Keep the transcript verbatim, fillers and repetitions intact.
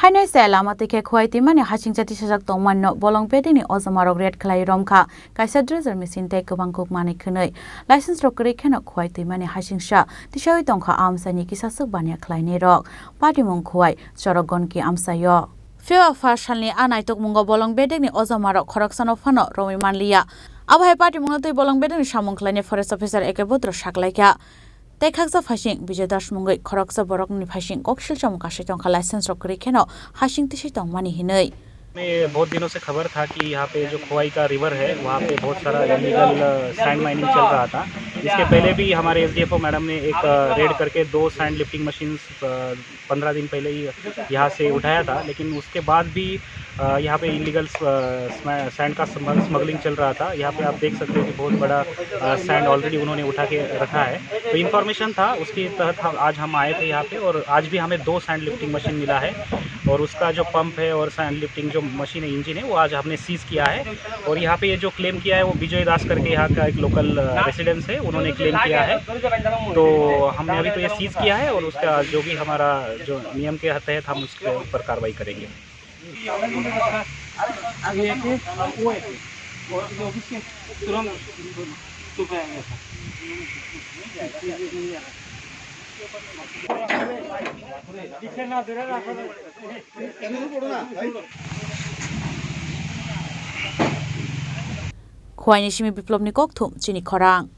Haino se lama twi khe Khowai twimani hasingcha tisajak tongmani no bolong bedekni ojomarok raid khlai romkha, kaisa dredger machine tei kwbang kuk manwi khwnwi. License rok kwrwi kheno Khowai twimani hasingcha tisawi tongkha, a amchaini kisaswk baniya khlainai rok. Patimung Khowai, Chorok Gonki amchaio. Phiya pha salni a naitokmungo bolong bedekni ojomarok khoroksano phano romwi manliya. Abohai patimungno twi bolong bedekni samung khlainai forest officer A K Bodro saklaikha. Tei khaksa phaising Bijoy Das mungwi khoroksa borokni phaising koksil chamung kasai tongkha, license rok kwrwi kheno hasing tisai tongmani hinwi. हमें बहुत दिनों से खबर था कि यहाँ पे जो खोवाई का रिवर है, वहाँ पे बहुत सारा इलीगल सैंड माइनिंग चल रहा था। इसके पहले भी हमारे एसडीएफओ मैडम ने एक रेड करके दो सैंड लिफ्टिंग मशीन पंद्रह दिन पहले ही यहाँ से उठाया था, लेकिन उसके बाद भी अ, यहाँ पे इलीगल सैंड का स्मगलिंग चल रहा था। यहाँ पे आप देख सकते हो कि बहुत बड़ा सैंड ऑलरेडी उन्होंने उठा के रखा है। तो इन्फॉर्मेशन था, उसके तहत हम आज हम आए थे यहाँ पे, और आज भी हमें दो सैंड लिफ्टिंग मशीन मिला है, और उसका जो पंप है और सैंड लिफ्टिंग जो मशीन है, इंजन है, वो आज हमने सीज किया है। और यहाँ पे ये जो क्लेम किया है, वो विजय दास करके यहाँ का एक लोकल रेसिडेंस है, उन्होंने क्लेम किया है। तो हमने अभी तो ये सीज किया है, और उसका जो भी हमारा जो नियम के तहत हम उसके ऊपर कार्रवाई करेंगे। Khowai ni simi Biplobni kokthum chini khorang.